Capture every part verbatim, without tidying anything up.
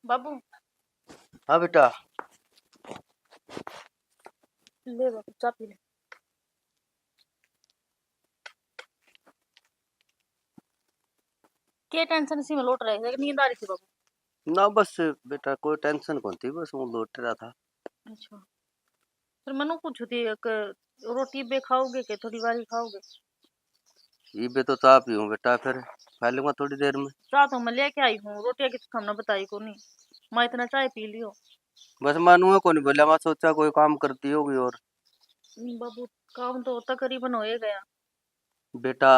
बाबू। हाँ बेटा। ले बाबू, चाय पी ले। के टेंशन सी में लोट रहे थे, नींद आ रही थी बाबू? ना बस बेटा, कोई टेंशन कौन थी, बस वो लोट रहा था। अच्छा, फिर मैंने पूछू थी, एक रोटी बे खाओगे के थोड़ी बारी खाओगे? इबे तो चाय पीऊँ बेटा, फिर खा लूंगा थोड़ी देर में। चाय तो मैं लेके आई हूँ, रोटियां की तो हमने बताई कोनी। मैं इतना चाय पी लियो। बस मैं नुआ कोनी बोला, मैं सोचा कोई काम करती होगी। और हम्म, बाबू, काम तो तकरीबन हो ही गया। बेटा,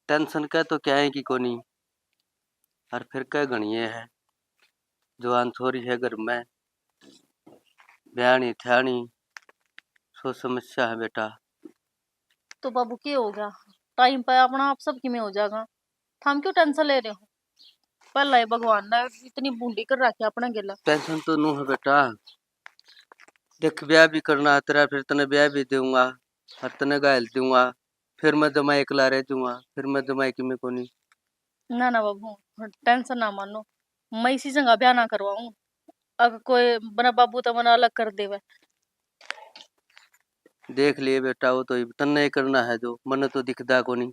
टेंशन कह तो क्या है कि कोनी, और फिर कह घणिए है, जवान छोरी है घर में, ब्याणी ठ्याणी, सो समस्या है बेटा। तो बाबू, के हो गया? टाइम पे अपना आप सब किमें हो जाएगा। थम क्यों टेंशन ले रहे हो? पहला ही भगवान ने इतनी बूंदी कर रखी अपने गेला। टेंशन तो नू है बेटा, देख, ब्याह भी करना है तेरा, फिर तने ब्याह भी दूंगा और तने घायल दूंगा, फिर मैं जमा एकला रह जाऊंगा, फिर मैं जमा किमें कोनी। ना ना बाबू, टेंशन ना मानो, मैं इसी जगह ब्याह ना करवाऊं। अगर कोई बना बाबू तो मना अलग कर देवे। देख लिए बेटा, वो तो इब तन्ने ही करना है जो, मन्ने तो दिखदा कोनी।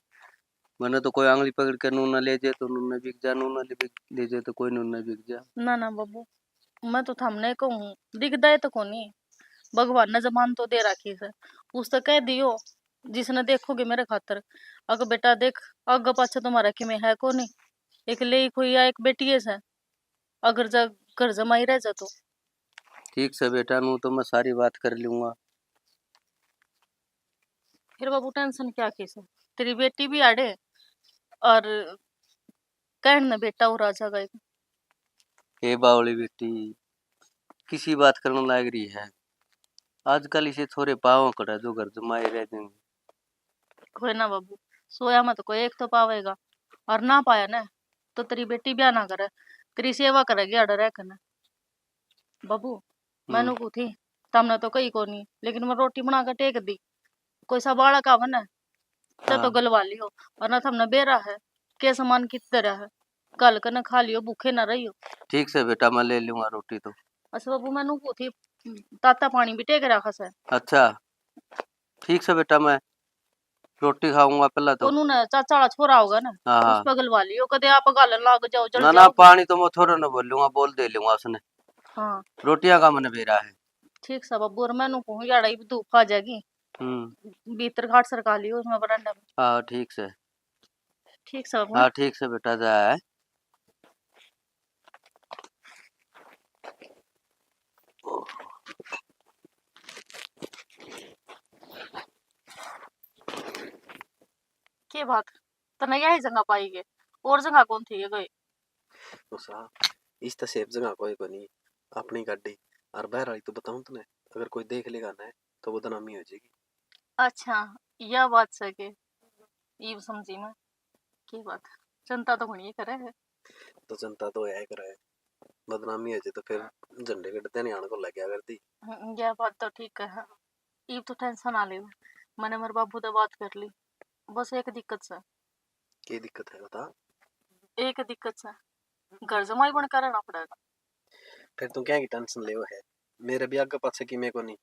मन्ने तो कोई आंगली पकड़ के नूना ले जे तो नूना बिक जा, नूना ले, बिक, ले जे तो कोई नूना बिक जा। ना ना बाबू, मैं तो थमने कहूँ, दिखदा है तो कोनी। भगवान ने जबान तो दे रखी से, उस तो कह दियो, जिसने देखोगे मेरे खातर। अगर बेटा देख, आगे पाछे तुम्हारा किमें है कोनी, एक ले ही कोई या एक बेटी है से, अगर जा घर जमाई रह जा तो। ठीक से बेटा, नू तो मैं सारी बात कर लूंगा। फिर बाबू टेंशन क्या की से, तेरी बेटी भी आड़े और कहण ने बेटा और आ जाएगा एक। ए बावली बेटी, किसी बात करने लाग रही है? आजकल इसे छोरे पावों कड़ा जो घर जमाए रह देंगे। कोई ना बाबू, सोया में तो कोई एक तो पावेगा, और ना पाया ना तो तेरी बेटी ब्याह ना करे, तेरी सेवा करेगी आड़े रह के ना। बाबू, हम्म। मैनू को थी, तमने तो कही कोनी, लेकिन मैं रोटी बना के टेक दी। कोई सा बालक आवे ना, तो, तो हाँ। गलवा लियो, और ना थमने बेरा है, के सामान कित तरह है, कल के ना खा लियो, भूखे ना रहियो। ठीक से बेटा, मैं ले लूंगा रोटी तो। अच्छा बाबू, मैनू को थी, ताता पानी भी टेक रखा से। अच्छा, ठीक से बेटा, मैं रोटी खाऊंगा पहला तो। उन्होंने चाचा वाला छोरा होगा ना, हाँ, उस हाँ। पर गलवा लियो, कदे आप गालन लाग जाओ, जल ना, ना, जाओगे। पानी तो मैं थोड़ा ना बोलूंगा, बोल दे लूंगा उसने। हाँ। रोटियां का मन बेरा है। ठीक सा बाबू, और मैनू कहूँ, याड़ा ही धूप आ जाएगी। हम्म। भीतर खाट सरका लियो उसमें बरांडा में। हाँ, ठीक से। ठीक सा बाबू। हाँ, ठीक से बेटा, जा है। के बात, तने यही जगह पाई गए, और जगह कौन थी ये गए? उषा, इस तो सेफ जगह कोई कोनी, अपनी गाड़ी, और बाहर वाली तो बताऊं तने, अगर कोई देख लेगा ना, तो बदनामी हो जाएगी। अच्छा, या बात सै के, इब समझी मैं। के बात, जनता तो घणी करे है। तो जनता तो है करे है, बदनामी हो जाए तो फिर झंडे गड़ते नहीं आने को लग गया करती। हम्म, या बात तो ठीक है। इब तो टेंशन आ ले, मैंने मेरे बाबू से बात कर ली। बस एक दिक्कत से। के दिक्कत है बता? एक दिक्कत से, घर जमाई बन कर रहना पड़ेगा। फिर तू क्या की टेंशन ले है? मेरे भी आगे पाछे की मैं को नहीं,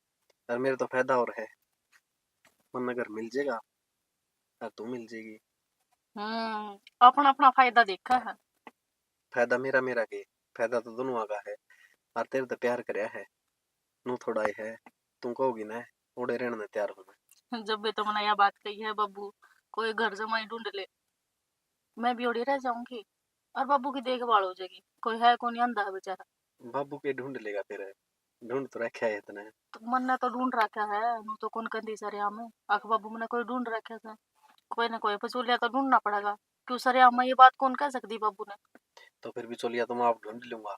और मेरे तो फायदा और है, मन्ने घर मिल जाएगा और तू मिल जाएगी। हम्म, अपना अपना फायदा देखा है। फायदा मेरा मेरा के, फायदा तो दोनों आगा है, और तेरे तो प्यार करया है, नू थोड़ा ही है, तू कहोगी ना, ओड़े रहने ने तैयार हूँ मैं। जब भी तो मैंने यह बात कही है बाबू, कोई घर जमाई ढूंढ ले, मैं भी ओड़ी रह जाऊंगी और बाबू की देखभाल हो जाएगी। कोई है कौन, आंधा है बेचारा। बाबू के ढूंढ लेगा फिर, ढूंढ तो रखा है इतने। तो मन्ने तो ढूंढ रखा है, नू तो कौन कहती सरिया में, आख बाबू मैंने कोई ढूंढ रखा है। कोई ना कोई बिचौलिया तो ढूंढना पड़ेगा। क्यों सरिया में ये बात कौन कह सकती बाबू ने? तो फिर बिचौलिया तो मैं आप ढूंढ लूंगा,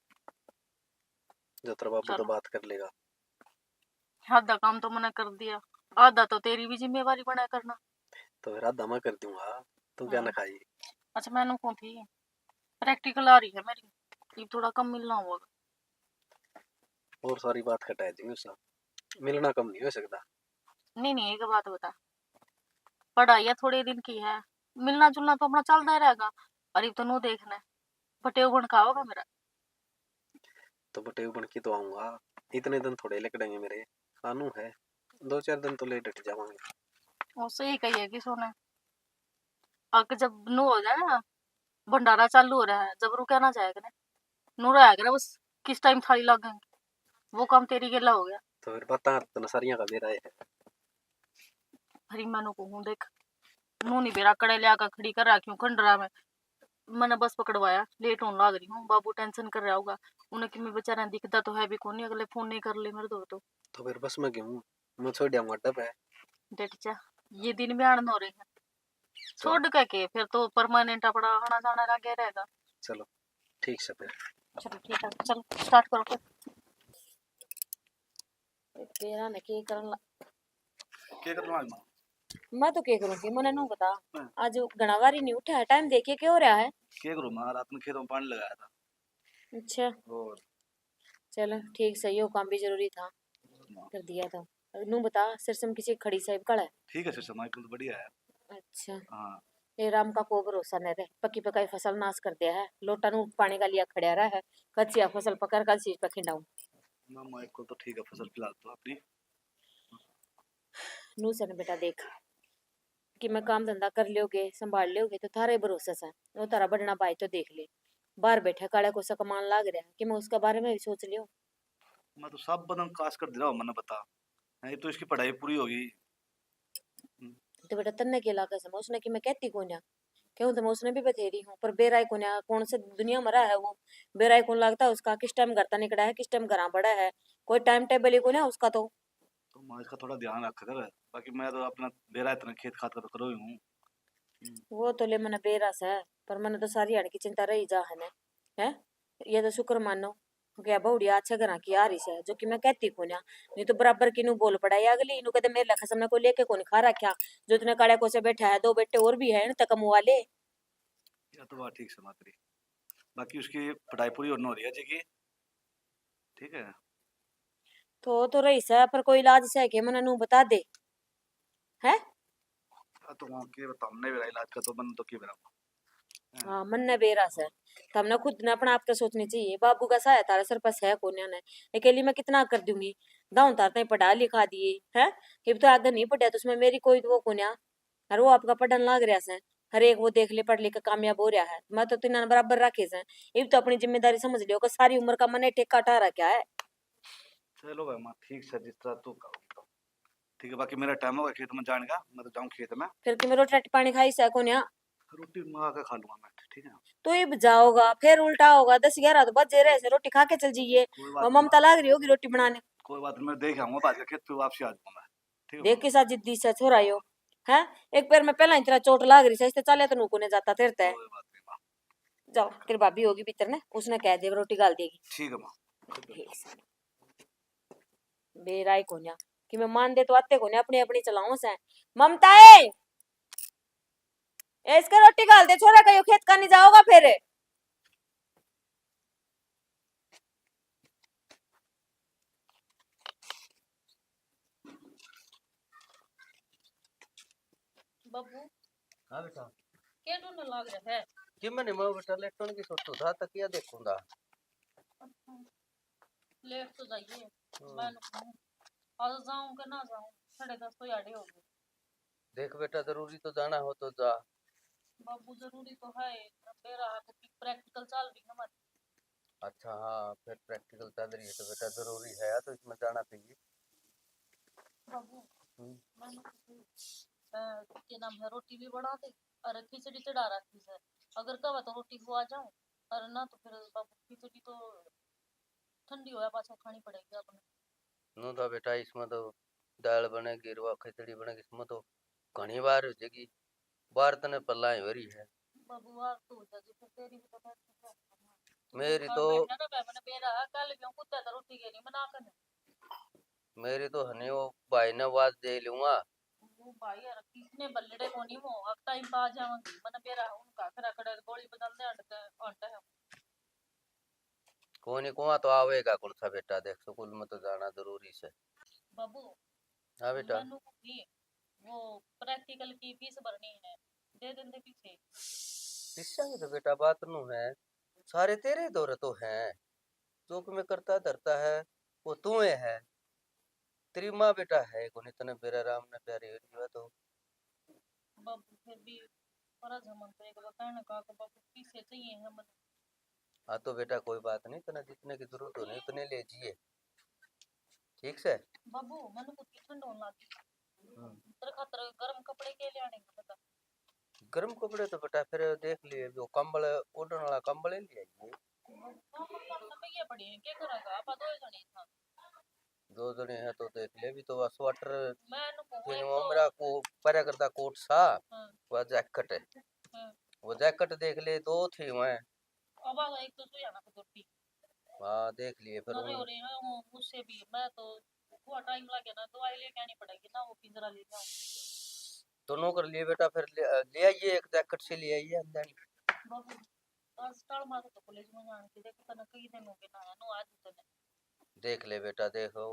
जो तेरा बाबू तो चलो। बात कर लेगा। आधा काम तो मैंने कर दिया, आधा तो तेरी भी जिम्मेवारी बना करना। तो फिर आधा मैं कर दूंगा, तू क्या ना हाँ। खाई। अच्छा, मैं नू कौन थी, प्रैक्टिकल आ रही है मेरी, ये थोड़ा कम मिलना होगा। और सारी बात घटा देंगे उसका, मिलना कम नहीं हो सकता। नहीं, नहीं, एक बात बता, पढ़ाई थोड़े दिन की है, मिलना जुलना तो अपना चलता ही रहेगा। अरे, तो नू देखना है, बटेव बन खाओगा मेरा। तो बटेऊ बन के तो आऊंगा, इतने दिन थोड़े लिकड़ेंगे मेरे। कानू है, दो चार दिन तो लेट हट जावांगे। वो सही कही है किसो ने। अक जब नू हो जाए ना, भंडारा चालू हो रहा है, जब रुका ना जाए करे, नू रहा करे बस, किस टाइम थाली लागेंगे, वो काम तेरी गेला हो गया। तो फिर बातां तो सारियां का बेरा है। हरी मानो को हूँ देख, नू नहीं बेरा कड़े लिया का खड़ी कर रखी हूँ खंडरा में। मैंने बस पकड़वाया, लेट होने लाग रही हूँ, बाबू टेंशन कर रहा होगा, उन्हें कि मैं बेचारा दिखता तो है भी कोनी, अगले फोन नहीं कर ले मेरे दो तो। तो फिर बस में क्यों, मैं छोड़ आऊंगा अड्डा पे। डट जा, ये दिन भी आनंद हो रहे हैं। चलो। छोड़ के के फिर तो परमानेंट अपना आना जाना लगे रहेगा। चलो, ठीक से फिर। चलो ठीक है, चलो स्टार्ट करो फिर। तेरा ने के करन ला। के करन लाग मां? मैं तो के करूंगी, मने नू बता। हाँ। आज घणा वारी नहीं उठा है, टाइम देखिए के हो रहा है? के करूं मां, रात में खेतों में पानी लगाया था। अच्छा। और? चल ठीक सही हो, काम भी जरूरी था, हाँ। कर दिया तो। नू बता, सिरसम किसी खड़ी साहिब कल है? ठीक है सिरसम, आजकल तो बढ़िया है। अच्छा। हाँ। ये राम का को भरोसा नहीं रहे, पकी पकाई फसल नाश कर दिया है, लोटा नू पानी का लिया खड़ा रहा है, कल सी फसल पकड़ कल सी पे खिंडाऊं। ना मां, आजकल तो ठीक है फसल फिलहाल तो अपनी। नू सन बेटा देख, कि मैं काम धंधा कर लियोगे, संभाल लियोगे तो थारे भरोसे से, वो थारा बड़ना भाई तो देख ले, बाहर बैठा काले को सा कमान लाग रहा है, कि मैं उसके बारे में भी सोच लियो। मैं तो सब बदन कास कर दे रहा हूँ, मैंने बता, नहीं तो इसकी पढ़ाई पूरी होगी। हम्म। तो बेटा तन्ने के लागे से, मैं उसने कि मैं कहती कोन्या, क्यों तो मैं उसने भी बथेरी हूँ, पर बेरा ही कोन्या, कौन से दुनिया में रहा है वो, बेरा ही कौन लगता है उसका, किस टाइम घर तक निकला है, किस टाइम घरा बड़ा है, कोई टाइम टेबल ही कोन्या उसका तो। तो माँ इसका थोड़ा ध्यान रखा कर, बाकी मैं तो अपना बेरा इतना खेत खात का तो करो ही हूँ। हम्म। वो तो ले मने बेरा से, पर मने तो सारी हाड़ की चिंता रही जा है ने। हैं? ये तो शुक्र मानो कि अब बहुड़िया अच्छे घरां की आ रही से, जो कि मैं कहती कोन्या, नहीं तो बराबर की नू बोल पड़ा ये अगली, इनू कहते मेरे लखा सामने कोई लेके कोनी खा रखा, जो इतने काले कोसे बैठा है, दो बेटे और भी है, इन तक कमवा ले। या तो बात ठीक से मात रही, बाकी उसकी पढ़ाई पूरी होने हो रही है जी की। ठीक है। तो, तो रही से, पर कोई इलाज से के मने नू बता दे। हैं? आ तो वहाँ के बता, हमने बेरा इलाज का तो मन तो के बेरा। हाँ। हाँ, मन ने बेरा से। तो हमने खुद ने अपना आप तो सोचनी चाहिए। बाबू का सहायता रे सर पर से कोन्या ने। अकेली मैं कितना कर दूंगी? दाऊं तार ताई पढ़ा लिखा दिए, हैं? इब तो आगे नहीं पढ़ा, तो उसमें मेरी कोई वो कोन्या। और वो आपका पढ़न लाग रहा से, हर एक वो देख ले, पढ़ लिख के कामयाब हो रहा है, मैं तो तीनों ने बराबर रखे से। इब तो अपनी जिम्मेदारी समझ लियो कि सारी उम्र का मैंने ठेका उठा रखा है। चलो भाई माँ, ठीक से, जिस तरह तू कहो तो। ठीक है, बाकी मेरा टाइम होगा खेत में जाने का, मैं तो जाऊँ खेत में। फिर कि मैं रोटी राटी पानी खाई से कोन्या? रोटी मंगा के खा लूंगा मैं, ठीक है। तो इब जाओगा, फिर उल्टा होगा, दस ग्यारह तो बजे रहे से, रोटी खा के चल जाइए। कोई बात और नहीं ममता माँ। लाग रही होगी रोटी बनाने। कोई बात नहीं, मैं देख आऊंगा, बाद के खेत पे वापसी आ जाऊंगा मैं। ठीक है देख माँ। किसा जिद्दी सा छोरा यो, हैं? एक पैर में पहला ही तेरा चोट लाग रही से, इससे चाले तो नू कोने जाता तेरे ते। कोई बात नहीं माँ। जाओ, तेरी भाभी होगी भीतर ने, उसने कह दे, रोटी गाल देगी। ठीक है माँ। ठीक से। बेरा ही कोन्या कि मैं मान दे तो आते कोन्या, अपनी अपनी चलाओ से। ममता ए, ए, इसके रोटी गाल दे, छोरा कहियो खेत का नहीं जाओगा फिर। बाबू। हाँ बेटा। के ढूंढने लाग रहा है? कि मैंने मैं बेटा लेटन की सोचू था, तकिया देखूंगा। अच्छा। लेट तो जाइए। हम्म। मैं कहूँ, आज जाऊं के ना जाऊं, साढ़े दस तो याडे हो गए। देख बेटा, जरूरी तो जाना हो तो जा। बाबू, जरूरी तो है, मेरा हाथ की प्रैक्टिकल चल रही है हमारी। अच्छा, हाँ, फिर प्रैक्टिकल चल रही है तो बेटा जरूरी है, तो इसमें जाना चाहिए। बाबू, हम्म। मैंने कुछ, अ, के नाम है, रोटी भी बना दे और खिचड़ी चढ़ा रखी है। अगर कहे तो रोटी खुआ जाऊं, और ना तो फिर बाबू खिचड़ी तो ठंडी होया पाछा खानी पड़ेगी आपने। नू था बेटा, इसमें तो दाल बनेगी, रुआ खिचड़ी बनेगी, इसमें तो घणी बार हो जाएगी। बार तने पल्ला ही हो रही है। बाबू, बार तो हो जाएगी, फिर तेरी भी तो tension है। मेरी तू तो बैठा ना, मैं मैंने बेरा, कल भी हम कुत्ते तो रोटी के नहीं बना कर। मेरी तो हनी वो भाई ने आवाज दे लूंगा। वो भाई यार, किसने बल्लड़े को नहीं, वो अब टाइम पा जाऊंगी, मैंने बेरा उनका खरा खड़ा गोली बदल दे, अंट, अंट है। कोनी, कुआं तो आवेगा कौन सा बेटा, देख स्कूल में तो जाना जरूरी से। बाबू। हाँ बेटा। मनु की वो प्रैक्टिकल की फीस भरनी है, दे देंदे पीछे। पीछे की तो बेटा बात नू है, सारे तेरे दौरे तो हैं। जो कि मैं करता धरता है, वो तू है। तेरी माँ बेटा है कोनी, तने बेरा राम ने प्यारी हो रही है तो। बाबू, फिर भी फर्ज है मन पे एक बार कहने का कि बाबू, पीसे चाहिए है मन। हाँ, तो बेटा, कोई बात नहीं, तने जितने की जरूरत होनी, उतने ले जिए, ठीक से? बाबू, मन को ठंड होने लगी। हम्म। तेरे खातर गर्म कपड़े के ले आने का बता। गर्म कपड़े तो बेटा फिर देख लिए, जो कंबल, ओढ़ने वाला कंबल ही ले आइए। वो कंबल पर तो भैया पड़ी है, क्या करेगा? आप दो जने था। दो जने हैं तो देख ले, भी तो वह स्वेटर, मैं नु कहूँ, फिर एक वो तो मेरा को, पहरा करता कोट सा, हाँ। वह जैकेट है। हाँ। वो जैकेट देख ले, दो थे वह। अब आ एक तो सुई आना को हाँ, देख लिए फिर अरे, उन- अरे, हाँ, वो उससे भी, मैं तो थोड़ा टाइम लगे ना, दवाई लेके आनी पड़ेगी ना, वो पिंजरा लेके आऊंगी। दोनों कर लिए बेटा, फिर ले, ले आइए, एक जैकेट से ले आइए अंदर। बाबू, आज टाल मारो तो कॉलेज में जाने की, देखो, तने कई दिन हो गए ना, नो आज तने। देख ले बेटा, देखो,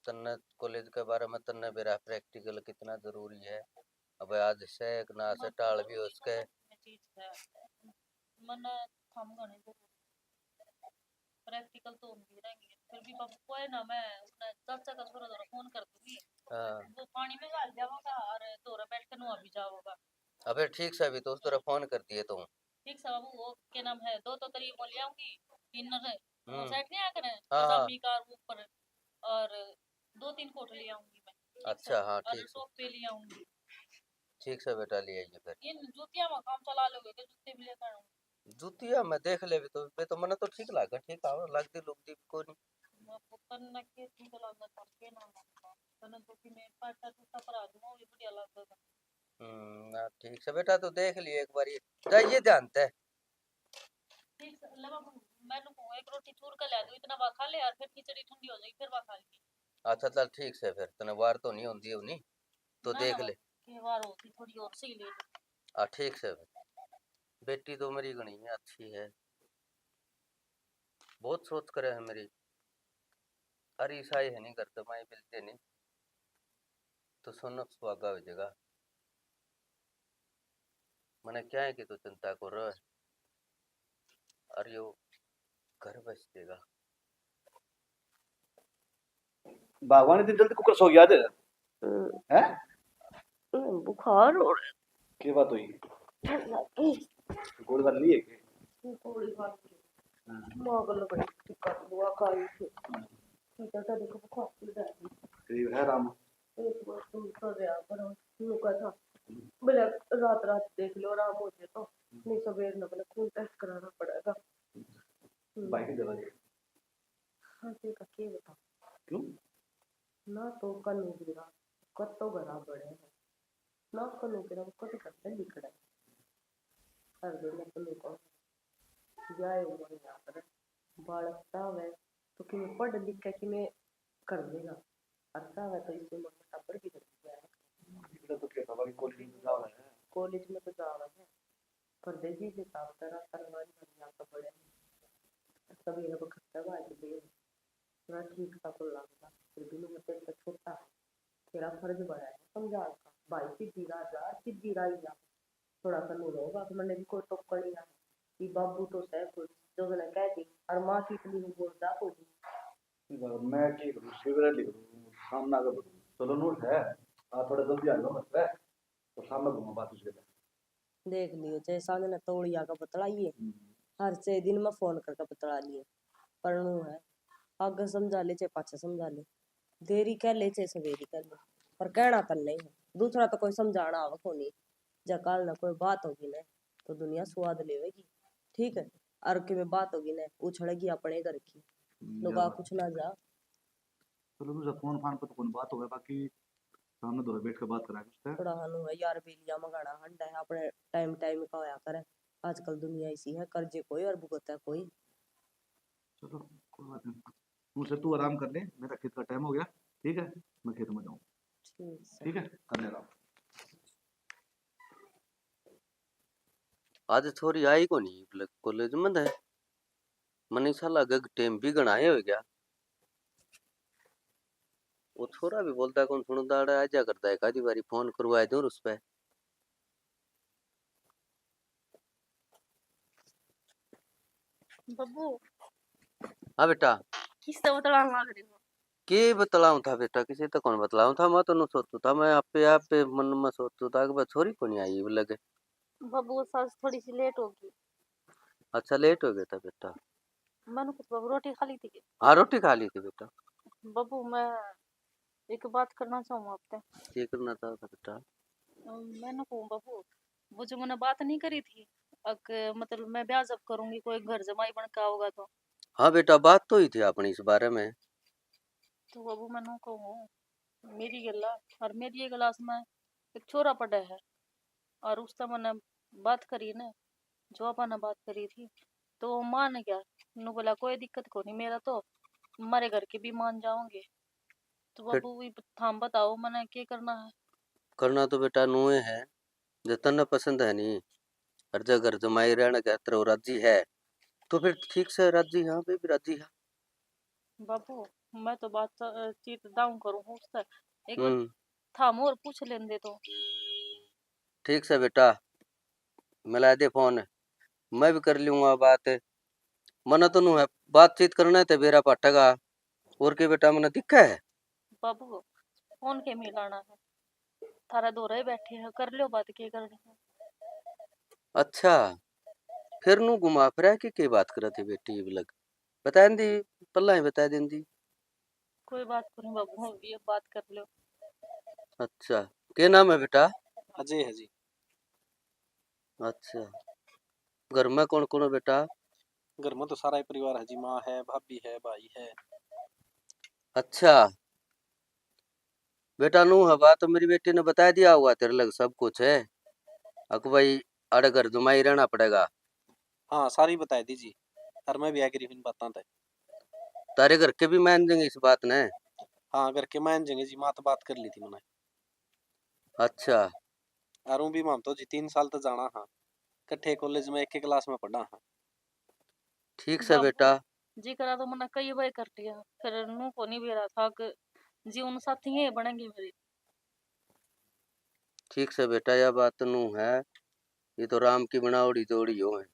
तन्ने कॉलेज के बारे में तन्ने बेरा प्रैक्टिकल कितना जरूरी है। अब आज से एक ना से बाबू, टाल भी हो सके। चीज है, मन थम घणी जरूरी। प्रैक्टिकल तो होंदी रहेंगी, फिर भी बाबू कोई ना, मैं अपने चाचा का छोरा जरा फोन कर दूंगी। हाँ। वो पानी में घाल जावोगा और दौरा बैठ के नुआ भी जावोगा। अबे ठीक से, अभी तो उस तरह फोन कर दिए तू। ठीक से बाबू, वो क्या नाम है, दो तो तेरी वो ले आऊंगी, इनर, वो हम्म। सेट नहीं आया करे, हाँ, हाँ। पजामी का ऊपर, और दो तीन कोट ले आऊंगी मैं। ठीक अच्छा, से? हाँ, और ठीक से। टोपी ले आऊंगी। ठीक से बेटा, ले आइए फिर। इन जूतियां में काम चला लोगे, के जूते भी लेकर आऊंगी। जूतियां में देख ले भी तो, वे तो मने तो ठीक लागे, ठीक आवे, लगदी लुगदी भी कोनी। मैं पुत्र न के ठीक लागे, तब के ना लगता। तने तो कि मैं पाटा जूता पर आ दूंगा, वो भी बढ़िया लगेगा। हम्म, ना ठीक से बेटा, तू देख लिए एक बारी, जाइए जानते। ठीक से, ले बाबू, मैं नु कहूँ, एक रोटी चूर के ला दूँ, इतना वा खा ले यार, फिर खिचड़ी ठंडी हो जाएगी, फिर वा खा लेगी। अच्छा, चल ठीक से फिर, तने वार तो नहीं होंदी होनी, तो ना, देख ना, ले। के वार होती, थोड़ी और सही ले ले। हाँ, ठीक से फिर। बेटी तो मेरी घणी अच्छी है, बहुत सोच करे है मेरी। अरे, ईसाई है नहीं घर तो माई मिलते नहीं, तो सोना सुहागा हो जाएगा। मने क्या है कि तू चिंता कर रहा है, अरे यो घर बस देगा। भगवान इतनी जल्दी कुकर सो गया आज? हम्म। हैं? हम्म, बुखार हो रहा है। के बात हुई? ठंड लग गई। गोली खा ली है के? गोली खा ली। हाँ। माँ को लग रही टिक्का दुआ खाई थी। हाँ। ठीक है, तो देखो, बुखार की दवाई। करीब है आराम। एक बार तुम तो रहा करो, यूं कहा था। बोले, रात रात देख लो, आराम हो जाए तो। हम्म। नहीं, सवेर ना बोले, खून टेस्ट कराना पड़ेगा। हम्म। भाई की दवा दे। हाँ, तेरे का के बता? क्यों? ना तो कल हो गया, कल तो घरा बड़े हैं। ना कल हो गया, वो कभी घर से निकले। हर दिन अपने को जाए उम्र यहाँ पर बालक चाहवे तो कि मैं पढ़ लिख के कि मैं कर लेगा, और चाहवे तो इसी उम्र में टब्बर भी कर लिया है। इधर तो क्या बाबा की कॉलेज में तो जावे है। कॉलेज में तो जावे है, पर देखिए हिसाब से रात करवानी वाली यहाँ पर बड़े हैं। सवेरे वो घर से बाहर निकले, थोड़ा ठीक सा तो लगता, फिर भी मैं तेरे से छोटा है, तेरा फर्ज बड़ा है समझाने का। भाई सीधी राह जा, सीधी राह जा। थोड़ा सा नु होगा कि मैंने भी कोई टोकनी है कि बाबू तो सह कोई जो मैंने कह दी, और माँ की इतनी भी बोलता कोई नहीं। मैं की करूँ, सिविर लिख दूँ, सामना कर दूँ। चलो नूर है, आप थोड़ा जल्दी आ जाओ घर पे, तो शाम में घूमा बात उसके लिए। देख लियो, चाहे सांझ ने तौलिया का बतलाइए, हम्म। हर छह दिन में फोन करके बतला लिए, पर नू है, आगे समझा ले चाहे पाछे समझा ले, देरी कह ले चाहे सवेरी कह ले, पर कहना तन नहीं है। दूसरा तो कोई समझाना आवे कोनी। जब काल ना कोई बात होगी ना, तो दुनिया स्वाद लेवेगी, ठीक है? और कि में बात होगी ना, उछड़ेगी अपने घर की, हम्म, लुका कुछ ना जा। चलो, दूसरा फोन फान पर तो कोई बात होगा, बाकी सामने धोरे बैठ के बात करा उससे। थोड़ा हालू है यार, बेलिया मंगाना हंडा है, अपने टाइम टाइम का होया करे। आजकल दुनिया इसी है, कर्जे कोई और भुगता कोई। चलो, कोई बात नहीं। उनसे तू आराम कर ले, मेरा खेत का टाइम हो गया, ठीक है, मैं खेत में जाऊँ। ठीक है। ठीक है, कर ले आराम। आज छोरी आई कोनी कॉलेज में, मने ऐसा लगे कि टाइम भी घणा ही हो गया। वो छोरा भी बोलता कौन सुनता, आड़ा आ जा करता है, आधी बारी फोन करवा दूं उस पे। बब्बू, हाँ बेटा। किससे बतलान लाग रही हो? के बतलाऊं था बेटा, किसी तो कौन बतलाऊं था, मैं तो नु सोचू था, मैं आपे, आपे मन में सोचू था कि बस छोरी को नहीं आई लगे। बाबू, वो सास थोड़ी सी लेट होगी। अच्छा, लेट हो गया था बेटा। मैंने कुछ बाबू रोटी खा ली थी। हाँ, रोटी खा ली थी बेटा। बाबू, मैं एक बात करना चाहूँ आपसे। के करना चाहता बेटा? अ, मैंने कहूँ बाबू, वो जो मैंने बात नहीं करी थी, अक, मतलब मैं ब्याह जब करूंगी, कोई घर जमाई बन के आओगा तो। हाँ बेटा, बात तो हुई थी अपनी इस बारे में। तो बाबू, मैं नू कहूँ, मेरी गला और मेरी ये क्लास में एक छोरा पड़ा है, और उससे मैंने बात करी ना, जो अपन ने बात करी थी, तो वो मान गया। नू बोला, "कोई दिक्कत को नहीं, मेरा तो, हमारे घर के भी मान जाओगे।" तो फिर बाबू, भी थाम बताओ, मैंने क्या करना है? करना तो बेटा नूए है, जो तन्ने पसंद है नी, और जो घर जमाई रहने के खातर वो राजी है, तो फिर ठीक से राजी, हाँ, वे भी राजी है। बाबू, मैं तो बात, अ, चीत दाऊं करूं हूं उससे। एक बार हम्म। थाम और पूछ लेंदे तो। ठीक से बेटा, मिला दे फोन, मैं भी कर लूंगा बात। मने तो नू है, बातचीत करना है तो बेरा पाटेगा, और के बेटा मने दिखे है? बाबू, फोन के मिलाना है, थारा धोरे ही बैठे हैं, कर लो बात, के करनी है। अच्छा, फिर नू घुमा फिरा के, के बात करे थे बेटी इब लग? बता दी, पहला ही बता देंदी। कोई बात कोनी बाबू, ये बात कर लो। अच्छा, के नाम है बेटा? अजय है जी। अच्छा, घर में कौन कौन है बेटा? घर में तो सारा ही परिवार है जी, माँ है, भाभी है, भाई है। अच्छा बेटा, नू है बात तो मेरी बेटी ने बता दिया होगा तेरे लग सब कुछ है, अक भाई आड़े घर जमाई रहना पड़ेगा। हाँ, सारी बता दी जी, और मैं भी एग्री हूँ इन बातां ते। तारे घर के भी मान जाएंगे इस बात ने? हाँ, घर के मान जाएंगे जी, माँ तो बात कर ली थी मैंने। अच्छा। और ऊँ भी मान तो जी तीन साल तो जाना हाँ, कट्ठे कॉलेज में एक ही क्लास में पढ़ा हाँ। ठीक से बाबू, बेटा। जी करा तो मैंने कई बार कर लिया, फिर नू को नहीं बेरा था कि जी उन साथी ही बनेंगे मेरे। ठीक से बेटा, यह बात नू है, ये तो राम की बनावड़ी जोड़ी हो है।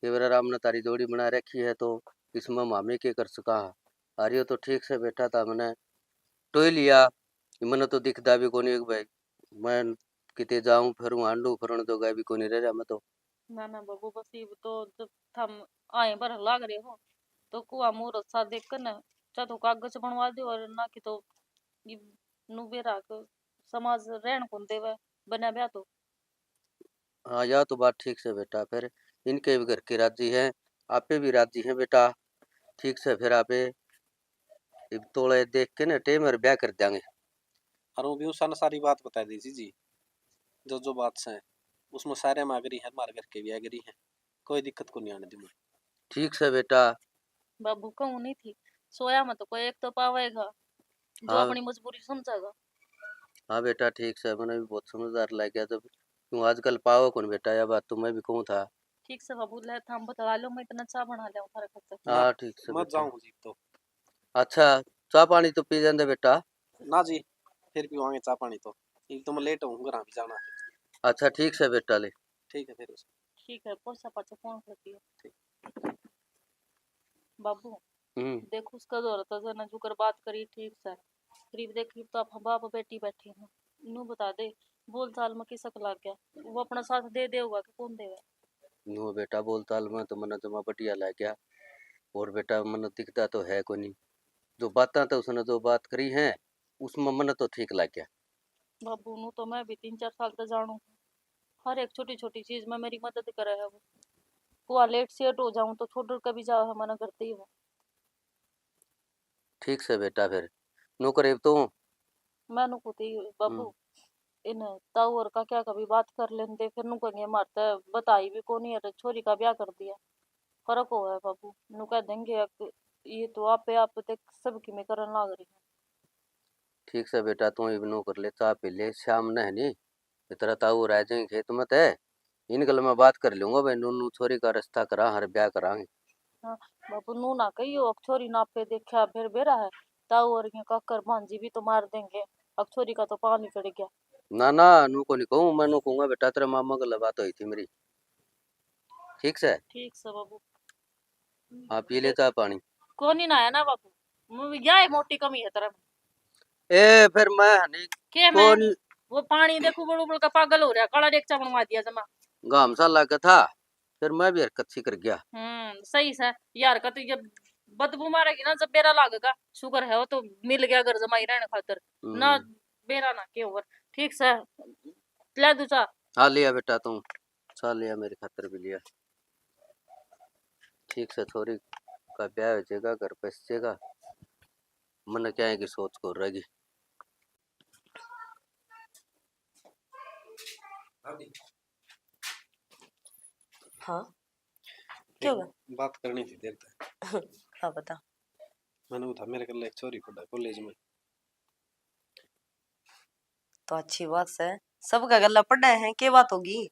के बेरा राम ने तारी जोड़ी बना रखी है, तो इसमें मामी के कर सका? अरे, यो तो ठीक से बेटा, था मैंने टोई लिया, मैंने तो दिखदा भी कोनी कि भाई, मैं किते जाऊं, फिरूं, हांडू, फिरण जोगा भी कोनी रह रहा मैं तो। ना, ना बाबू, बस इब तो जब थम आए भरन लाग रहे हो, तो कुआ मुहूर्त सा देख कर ना, चाहे तो कागज बनवा दो, और ना कि तो इब नु बेरा के समाज रहन कौन देवे, बना ब्याह तो। हाँ, या तो बात ठीक से बेटा, फिर इनके भी घर के राजी हैं, आपे भी राजी हैं बेटा, ठीक से फिर आपे इब तोले देख के ना टेम और ब्याह कर देंगे। और वो भी उसन सारी बात बता दी जी, जी, जो, जो बात से, उसमें सारे में agree है, हमारे घर के भी agree हैं, कोई दिक्कत को नहीं आने दूंगा। ठीक से बेटा। बाबू कहूँ नहीं थी, सोया में तो कोई एक तो पावेगा, जो हाँ। अपनी मजबूरी समझेगा। हाँ बेटा, ठीक से, मैंने भी बहुत समझदार लग गया जब, क्यों आजकल पावे कौन बेटा, या बात तो मैं भी कहूँ था। ठीक से बाबू, ले थाम बतला लो, मैं इतना चाय बना लिया थारे खातर। हाँ, ठीक से मैं बेटा। जाऊँ जी तो। अच्छा, चाय पानी तो पी जाते बेटा। ना जी, फिर पीवांगे चाय पानी तो, एक तो मैं लेट हूँ, घर भी जाना है। अच्छा, ठीक से बेटा, ले। ठीक है, फिर उस ठीक है, पोसा पाछे फोन कर दियो। ठीक। बाबू, हम्म। देख, उसका दौर तो जना जुकर बात करी ठीक से, करीब देख, तो आप बाप बेटी बैठे हैं, नू बता दे, बोल चाल में किसक लग गया, वो अपना साथ दे देगा कि कौन देगा? नो बेटा, बोलचाल में तो मन्ने जमा बढ़िया लाग्या। और बेटा, मन्ने दिखता तो है कोनी। जो बातां तो उसने जो बात करी है, उसमें मन्ने तो ठीक लाग्या। बाबू, नू तो मैं भी तीन चार साल तो जानू हूँ। हर एक छोटी छोटी चीज में मेरी मदद करे है वो। कुआ लेट सेट हो जाऊं तो छोड़ कर भी जाओ है, मना करते ही वो। ठीक से बेटा, फिर नू करे तू। मैं नू कहती, "बाबू, हम्म। इन ताऊ और काका का भी बात कर लेंदे, फिर नू कहेंगे, मारे ते बताई भी कोनी, अरे छोरी का ब्याह कर दिया।" फर्क हो है बाबू, नू कह देंगे, "अक-, ये तो आपे आप देख सब की मैं करन लाग रही हूँ।" ठीक से बेटा, तू इब नू कर ले, चाय पी ले, शाम ने है नी, इतरा ताऊ रह जाएंगे खेत में ते। इन गल मैं बात कर लूंगा भाई, नू, नू छोरी का रिश्ता करा, हर ब्याह करांगे। हाँ, बाबू, नू ना कहियो, अक छोरी ना पे देखा, फिर बेरा है, ताऊ और ये काकर भांजी भी तो मार देंगे, अक छोरी का तो पानी चढ़ गया। ना, ना, नू को नहीं कहूँ, मैं नू कहूँगा, बेटा, तेरे मामा गल बात हुई थी मेरी। ठीक से? ठीक से बाबू। हाँ, पी ले चाय पानी। कोनी ना आया ना बापू, मु-, या ही मोटी कमी है तेरा। ए, फिर मैं हनी के मैं? कोनी। वो पानी देखो, उबल उबल का पागल हो रहा, काला रेगचा बनवा दिया जमा। घाम सा लग था, फिर मैं भी हरकत सी कर गया। हम्म, सही से। ये हरकत जब बदबू मारेगी ना, जब बेरा लागेगा, शुक्र है वो तो मिल गया घर जमाई रहने खातर। ना हम्म। बेरा ना के और। ठीक से, ले दूँ चा। हाँ, लिया बेटा तू, चा लिया, मेरी खातर भी लिया। ठीक से, छोरी का ब्याह हो जाएगा, घर बस जाएगा, मन क्या है कि सोच को रहेगी। भाभी। हाँ, क्या एक हुआ? बात करनी थी तेरे तै। हाँ, बता। मैंने वो था, मेरे कल्ले एक छोरी पढ़ा कॉलेज में। तो अच्छी बात से, सबका गल्ला पढ़ा है, के बात होगी?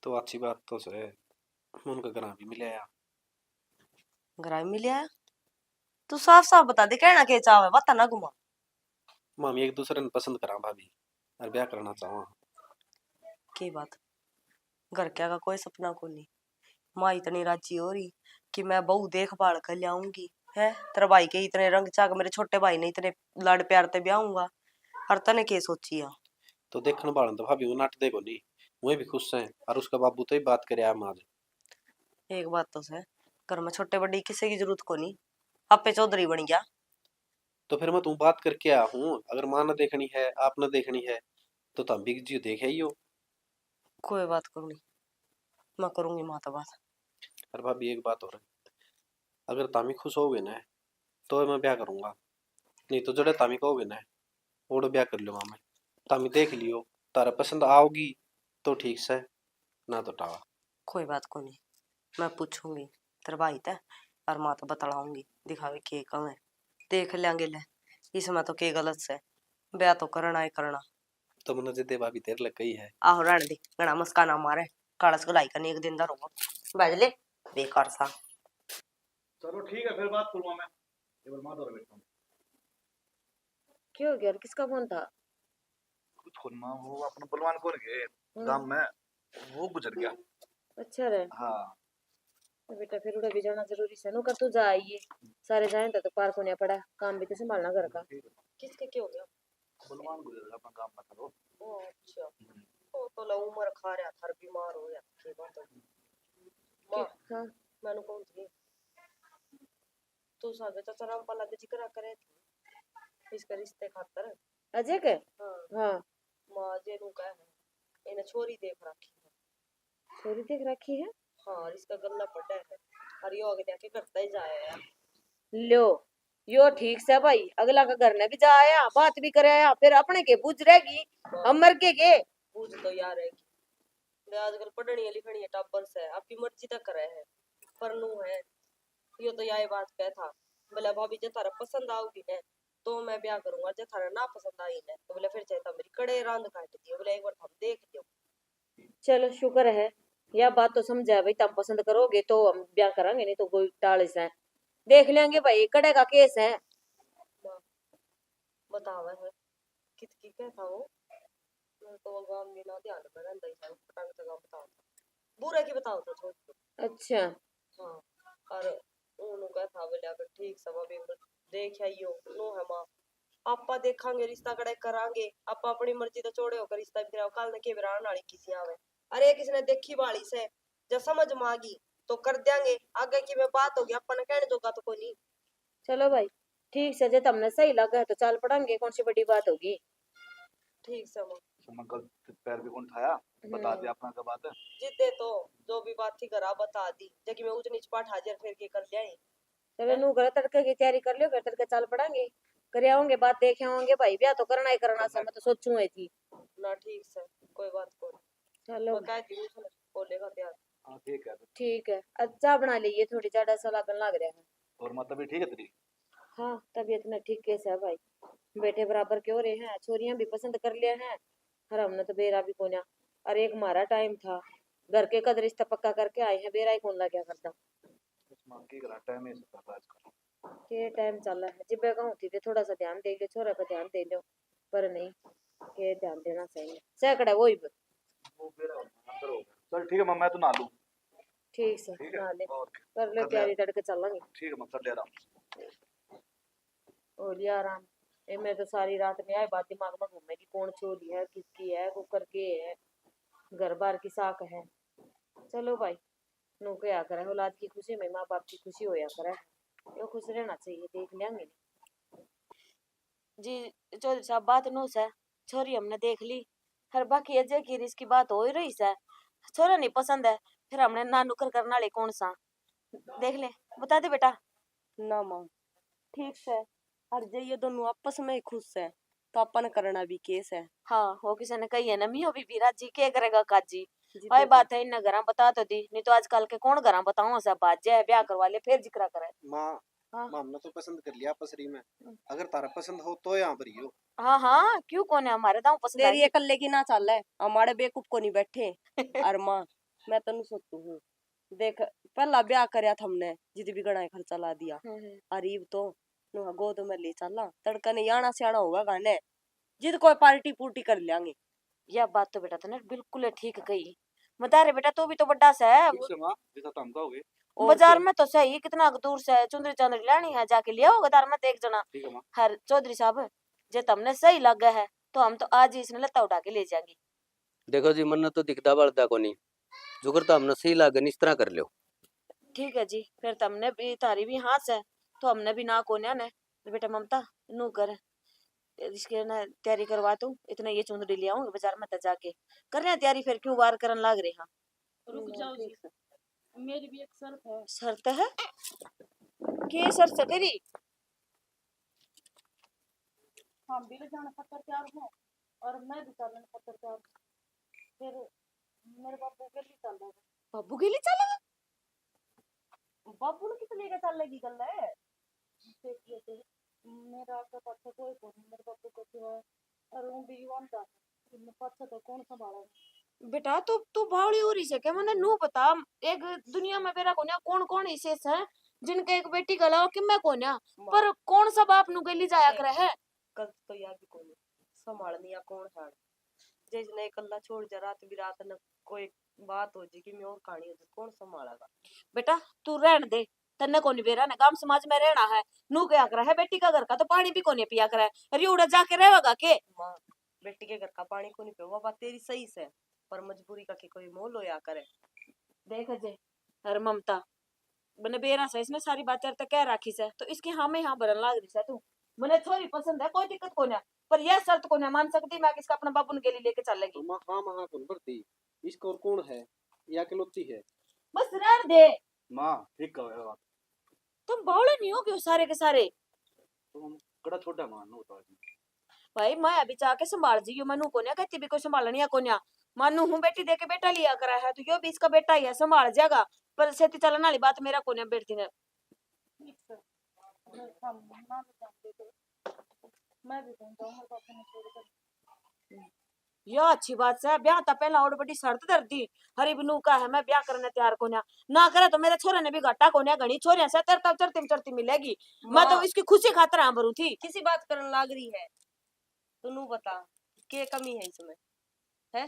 तो अच्छी बात तो से, मैं उनका घर भी मिल आया। घर भी मिल आया? तू साफ साफ बता दे, कहना के चाहवे, बात ना घुमा। मामी एक दूसरे ने पसंद करा भाभी, और ब्याह करना चाहवा। के बात? घर क्या का कोई सपना कोनी। माँ इतनी राजी हो रही कि मैं बहू देखभाल कर ल्याऊंगी, है? तेरे भाई के इतने रंग चाक, मेरे छोटे भाई ने इतने लाड प्यार ते ब्याहूंगा, और तने के सोची है? तो देखण भालन तो भाभी वो नाट दे कोनी, वही भी खुश है, और उसका बाबू तो ही बात करे आ माज। एक बात तो से, घर में छोटे बड़ी किसी की जरूरत कोनी, आपे चौधरी बन गया। तो फिर मैं तू बात करके आया हूँ, अगर माँ ने देखनी है, आप ने देखनी है, तो तुम भी जी देख आइयो। कोई बात कोनी, मैं करूंगी माँ तो बात। अरे भाभी, एक बात और है, अगर तामी खुश होगे ना, तो मैं ब्याह करूंगा, नहीं तो जड़े तामी कहोगे ना, ओड़े ब्याह कर लूंगा मैं। तामी देख लियो, तारा पसंद आओगी तो ठीक से, ना तो टावा। कोई बात कोनी, मैं पूछूंगी तेरे भाई ते, और माँ तो बतलाऊंगी, दिखावे के कम है, देख लेंगे ले, इसमें तो के गलत से, ब्याह तो करना ही करना। तो मन्ने जदे भाभी तेरे लग गई है। आहो, रहने दे, घना मस्का ना मारे, कालस गलाई का एक दिन दा रोगा। बैठ ले, बेकार सा। चलो ठीक है, फिर बात करूंगा मैं। ये बलमा तो बैठा हूँ। क्या हो गया? किसका फोन था? कुछ फोन ना, वो अपना बलवान कौन गए हम्म। गांव में, वो गुजर गया। अच्छा रे। हाँ। तो बेटा, फिर उड़े भी जाना जरूरी से, नु कर तू जा आइए, सारे जाए तो, तो पार कोन्या पड़ा, काम भी तो संभालना घर का। ठीक है। किसके क्या हो गया? बलवान गुजर गया अपना गांव में था वो। ओ, अच्छा। हम्म। वो तो ला उम्र खा रहा था, बीमार हो गया, के बात है? माँ, हाँ। मैंने कौन थी? तू सागे चाचा रामपाल आगे जिक्र करे थी, इसके रिश्ते खातर। अजय के? हाँ। हाँ। माँ, अजय नु कह है, इन्हें छोरी देख रखी है। छोरी देख रखी है? हाँ, और इसका गल्ला पड़ा है। और यो आगे जाके करता ही जाया है। लो, यो ठीक से भाई, अगला का घर ने भी जा आया, बात भी कर आया, फिर अपने के बूझ रहेगी, हाँ। हम मर के के? बूझ तो यार रहेगी। वे आजकल पढ़निया लिखनिया टाबर से, आपकी मर्जी तक करे है, पर नू है, यो तो याही बात कह था, बोला, "भाभी, जे थारा पसंद आओगी ने, तो मैं ब्याह करूंगा, जे थारा ना पसंद आई ने, तो बोला, फिर चाहे तो मेरी कड़े रांद काट दियो, बोला, एक बार हम देख लियो।" चलो, शुक्र है, या बात तो समझा है भाई, तुम पसंद करोगे तो हम ब्याह करांगे, नहीं तो कोई टाल से देख लेंगे भाई, कड़े का केस है। बतावा है, कित की कह था वो? मैं तो वो गाम में ना ध्यान में रहंदा ही था, पटांग तो गाम बताओ था। बुरा की बताओ था, छोड़ दो। अच्छा। हाँ, और उन्होंने कहा था, बोले, "अगर ठीक सब अभी देख आइयो, नो है माँ, आपा देखांगे, रिश्ता कड़े करांगे, आपा अपनी मर्जी तो चोड़े होकर रिश्ता भी कराओ, काल ने के बिरान वाली किसी आवे। अरे, किसी ने देखी वाली से, जब समझ में आ गई, तो कर देंगे, आगे की मैं बात होगी, अपन कहने जोगा तो कोनी।" चलो भाई, ठीक से, जे तमने सही लगे तो चाल पड़ांगे, कौन सी बड़ी बात होगी। ठीक से माँ। मैं गलत पैर भी कौन ठाया, बता दे हम्म। अपना का बात। जिद्दे तो जो भी बात थी घरा बता दी, जबकि मैं ऊंच नीच पाठ हाजिर फिर के कर लिया ही। चलो, हैं? नू घर तड़के की तैयारी कर लियो, घर तड़के चाल पड़ांगे, कर आओगे बात, देख आओगे भाई, ब्याह तो करना ही करना से, करना। मैं तो सोचूं है थी। ना, ठीक से, कोई बात कोनी। चलो। मैं कह दी हूँ, बोलेगा प्यार। हाँ, ठीक है। ठीक है, अब चाय बना लीजिए, थोड़ी ज्यादा सा लागन लाग रहा है। और माँ तबीयत ठीक है तेरी? हाँ, तबीयत ना ठीक कैसे है भाई, बेटे बराबर के हो रहे हैं, छोरियां भी पसंद कर लिया है, और हमने तो बेरा भी कोन्या, और एक मारा टाइम था, घर के कद रिश्ता पक्का करके आए हैं, बेरा ही कौन लग गया करता। इस माँ की घरा टाइम ही ऐसा चल रहा है आजकल। के टाइम चल रहा है, जिब्बे कहूँ थी, थोड़ा सा ध्यान दे लो, छोरा पर ध्यान दे लो, पर नहीं, के ध्यान देना चाहिए। सैकड़ा वही ब- वो मेरा अंदर हो गया। चल ठीक है माँ, मैं तो नहा लूँ। ठीक से, ठीक है, नहा ले। और क्या? कर ले कर ले। तैयारी, तड़के चलेंगे। ठीक है माँ, कर ले आराम से। हो लिया आराम। ए, मैं तो सारी रात न्याय बात दिमाग में घूमेगी, कौन छोरी है, किसकी है, कुकर के है, घर बार की साख है। चलो भाई, नू क्या करे, औलाद की खुशी में माँ बाप की खुशी होया करे, यो खुश रहना चाहिए, देख लेंगे। जी चौधरी साहब, बात नू सै, छोरी हमने देख ली, हर बाकी अजय की रिस की बात हो ही रही सै, छोरा नहीं पसंद है, फिर हमने ना नुकर करने वाले कौन सा, देख ले, बता दे बेटा। ना माँ, ठीक सै, और जे ये दोनों आपस में ही खुश सै, तो अपन करना भी के सै? हाँ, वो किसी ने कही है ना, मियो भी बीरा जी के करेगा काजी। जी, भाई तो बात है, इन्हें घरां बता तो दी, नहीं तो आजकल के कौन घरां बताओ सै, बाजे है, ब्याह करवा ले, फिर जिक्रा करे। माँ, हाँ। माँ, हमने तो पसंद कर लिया पसरी में। हम्म। अगर तारा पसंद हो तो यहाँ पर ही हो। हाँ, हाँ, क्यों कौन है, हमारे दाऊ पसंद तेरी आएगी। एकल्ले की ना चाले, हमारे बेवकूफ को नहीं बैठे। और माँ, मैं तन्नू सोचू हूँ, देख, पहला ब्याह करया था हमने, जिद भी घणा ही खर्चा ला दिया। हम्म, हम्म। और इब तो नु गोद में ले चला, तड़का ने याना स्याना होगा गाने, जिद कोई पार्टी पुर्टी कर लेंगे। या बात तो बेटा तने बिल्कुल ठीक कही। मदारे बेटा, तू भी तो बड़ा सै। ठीक सै माँ, जैसा तुम कहोगे। और बाजार के? में तो सही, कितना क दूर सै, चुंदरी चांदरी लेनी है, जाके ले आओ बाजार में देख जना। ठीक है माँ। हर चौधरी साहब, जे तमने सही लगे है, तो हम तो आज ही इसने लत्ता उठा के ले जाएंगे। देखो जी, मन्ने तो दिखदा बळदा कोनी, जुगर तो हमने सही लागे, इस तरह कर लो। ठीक है जी, फिर तमने भी, थारी भी हाँ सै, तो हमने भी ना कोन्या ने। तो बेटा ममता, नू कर, इसके ना तैयारी करवा तू, इतने ये चुंदड़ी ले आऊंगी बाजार में तो जाके। कर रहे हैं तैयारी, फिर क्यों वार करन लाग रहे हैं? रुक हम्म, जाओ जी, ठीक है। मेरी भी एक शर्त है। शर्त है? के शर्त है तेरी? हम भी ले जाने खातर तैयार हो और मैं भी चालने खातर तैयार हूँ। फिर मेरे बाबू के लिए चल रहा है। बाबू के लिए चलेगा? बाबू ने किस लिए का चलने की गल है? देखिए तो, मेरा आगे पाछे कोई को नहीं, मेरे बाबू का सिवा, और वो भी युवान था, मैं पाछे तो कौन संभालेगा? बेटा, तू, तू बावली हो रही है क्या? मन्ने नू बता, एक दुनिया में बेरा कोन्या कौन कौन ऐसे हैं जिनके एक बेटी के अलावा किम्मे कोन्या, माँ। पर कौन सा बाप नू गेली जाया करे है? गलत तो या भी कोनी, संभालनिया कौन है? जिसने इकल्ला छोड़ जा, रात बिरात न कोई बात हो जी कि मैं और कहानी हो जी, कौन संभालेगा? बेटा, तू रहन दे, तन्ने कोनी बेरा ने, गांव समाज में रहना है, नू क्या करा है, बेटी का घर का तो पानी भी कोनी पिया करा है, अरे उड़ा जाके रहेगा के? माँ, बेटी के घर का पानी कोनी पियो, वो बात तेरी सही सै, पर मजबूरी का के कोई मोल होया करे। देख अजय, अरे ममता, मने बेरा सै, इसने सारी बात तेरे तक कह राखी सै, तो इसकी हाँ में हाँ भरन लाग रही सै तू। मने छोरी पसंद है, कोई दिक्कत कोन्या, पर यह शर्त कोन्या मान सकती मैं कि इसका अपना बाबू ने गेली लेके चलेगी। तो माँ, हाँ, माँ, हाँ, कौन भरती? इसका और कौन है? या इकलौती है। बस रहन दे। माँ, ठीक कह रहे हो आप। तुम बावले नहीं हो क्यों सारे के सारे? तो हम कड़ा छोटा मान लो तो। भाई, मैं अभी जाके संभाल जी, यो मैं नू कोन्या कहती भी कोई संभालनिया कोन्या। मानू हूँ बेटी दे के बेटा लिया करा है, तो यो भी इसका बेटा ही है, संभाल जाएगा। पर सेती चलन वाली बात मेरा कोन्या बेटी ने। ठीक है। अगर हम ना भी जानते तो मैं भी कौन जाऊँ, मेरे पापा ने छोड़ कर। यो अच्छी बात सै, ब्याह ता पहला और बड़ी शर्त धर दी। हरी बिनू का है, मैं ब्याह करने तैयार कोन्या। ना करे तो मेरे छोरे ने भी घाटा कोन्या, घणी छोरियां सै तरता चढ़ती में चढ़ती मिलेगी। मैं तो माँ। इसकी खुशी खातर हाँ भरूं थी। किसी बात करन लाग रही है, तू नू बता, के कमी है इसमें, है?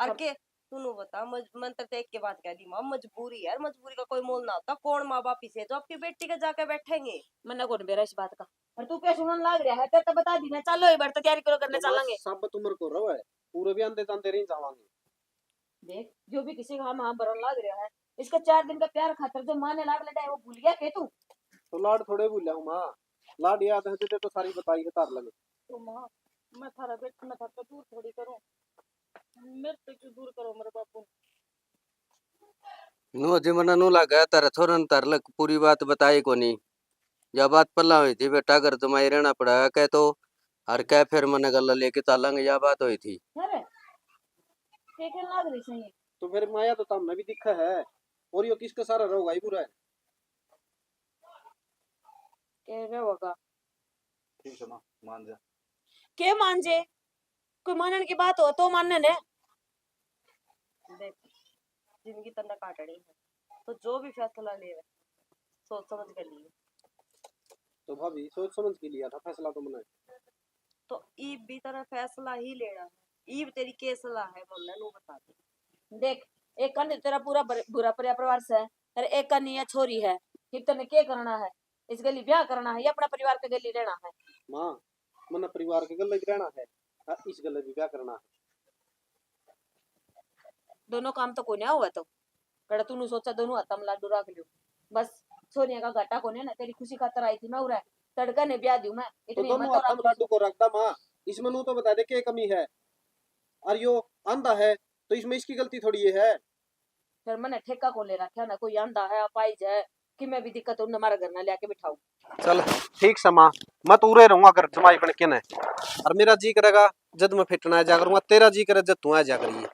और कम- के, तू नू बता, मज-, मन तो एक के बात कह दी, माँ, मजबूरी है, मजबूरी का कोई मोल ना होता। कौन माँ बाप इसे जो अपनी बेटी के जाके बैठेंगे? मन्ने कौन बेरा इस बात का? और तू क्या सुनन लाग रहा है? तेरे तो बता दी ना, चलो, एक बार तो तैयारी करो, करने तो माँ, चलेंगे। साबित उम्र को रहो है, पूरे भी आंदे जांदे रह जावांगे। देख, जो भी किसी का हम, हम भरन लाग रहा है, इसका चार दिन का प्यार खातर जो माँ ने लाड लडाया, वो भूल गया के तू? तो लाड थोड़े भूला हूँ माँ, लाड याद है तुझे तो सारी बताई है तार लगे। तो माँ, मैं थारा बेटा, मैं थारे दूर थोड़ी करूँ, मेरे से क्यों दूर करो मेरे बापू? नू अजय मन्ने नू लागे, तारे छोरे ने तारे लग पूरी बात बताई कोनी। या बात पहला हुई थी, बेटा घर जमाई रहना पड़ा कह तो, और कह फिर मन्ने गल्ला लेके चालांगे, या बात हुई थी। अरे, के कहने लाग रही सही? तो फिर माया तो तमने भी दिखा है, और यो किसके सारा रहोगा ही बुरा है। के रे होगा? ठीक है माँ, मान जा। के मान जे? कोई मानन की बात हो तो मानने ने। देख, जिंदगी तन्ने काटनी है, तो जो भी फैसला ले, सोच समझ के लिए। तो भाभी, सोच समझ के लिया था फैसला तो मैंने। तो ईब भी तेरा फैसला ही लेना है। ईब तेरी के सलाह है, मन्ने नू बता दे। देख, एक कानी तेरा पूरा बर-, बुरा परिवार से, और एक कानी या छोरी है। फिर तन्ने के करना है? इस गली ब्याह करना है या अपना परिवार के गली रहना है? माँ, मन्ने परिवार के गले रहना है, हाँ, इस गले भी ब्याह करना है। दोनों काम तो कोन्या हुआ तो कड़ा तूने सोचा दोनों हाथा में लाडू रख लियो। बस छोरियां का घाटा कोन्या ना, तेरी खुशी खातर आई थी मैं उरे। तड़का ने ब्याह दियो मैं, तो इतनी दोनों हिम्मत तो हाथा में रख। लाडू को रखदा माँ, इसमें नू तो बता दे के कमी है। और यो आंधा है तो इसमें इसकी गलती थोड़ी ये है। फिर मैंने ठेका को ले रखा ना, कोई आंधा है, अपाहिज है, कि मैं भी दिक्कत उन्हें हमारे घर ना लेके बिठाऊं। चल ठीक से माँ, मैं तो उरे रहूंगा घर जमाई बन के ने। और मेरा जी करेगा जद मैं फिटना आ जा करूंगा, तेरा जी करे जद तू आ जा करिए।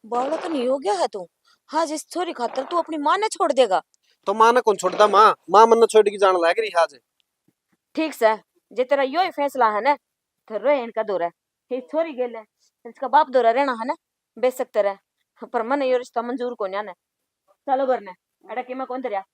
बावला तो नहीं हो गया है तू? हाँ, जिस छोरी खातर तू अपनी माँ ने छोड़ देगा? तो माँ ने कौन छोड़दा माँ, माँ मन्ने छोड़ के जान लाग रही आज। ठीक से, जे तेरा यो ही फैसला है ना, तो रह इनका दौरा। ये छोरी गेल है, इसका बाप दौरा रहना है ना, बेशक तेरा, पर मने यो रिश्ता मंजूर कोन्या ने। चलो घर ने, अड़ा के मैं कौन धरया।